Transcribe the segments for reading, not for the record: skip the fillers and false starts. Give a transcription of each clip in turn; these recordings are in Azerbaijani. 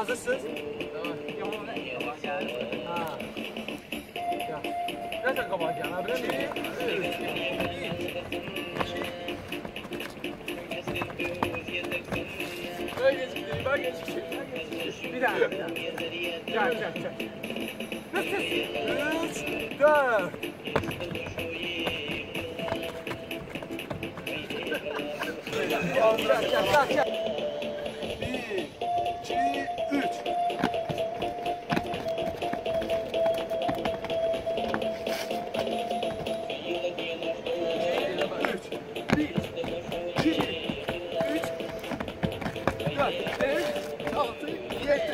Hazırsınız? Biraz da qabağa gəl, ha, bilən 2, 3, 1, 2. Ben geciktim, ben geciktim. Bir daha, bir daha. Gel, gel, gel. 3, 4. Gel, gel, gel, gel. 1, 2, 3. 1, 2, 3, 4, 5, 6, 7.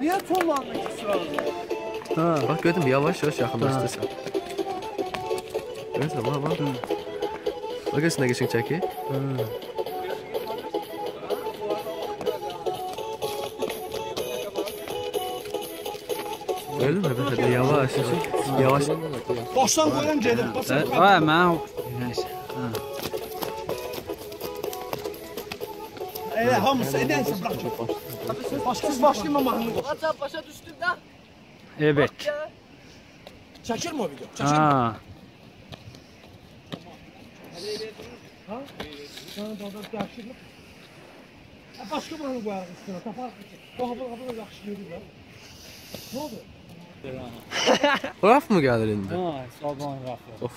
Niye tonlandı ki sırada? Bak gördün mü? Yavaş yavaş yaxınlaşdırsan. Görürsən, bak bak. Bak görürsən nə qəşəng çəkir. Gördün mü? Belə yavaş yavaş. Başdan qoyuram gedir. Ha, mən nəysə. Elə hamısı edənsə bırak. Başqası başlayma mahnını qoy. Hatta başa düşdüm də. Evet. Çəkir mi o video? Çəkir mi? Ha. Ha? Başqa mahnı qoyarıq üstünə, taparıq ki. O hava yaxşı gedir lan. Nə oldu? Raf mı gəlir indi? Ha, sabahın rafı. Of.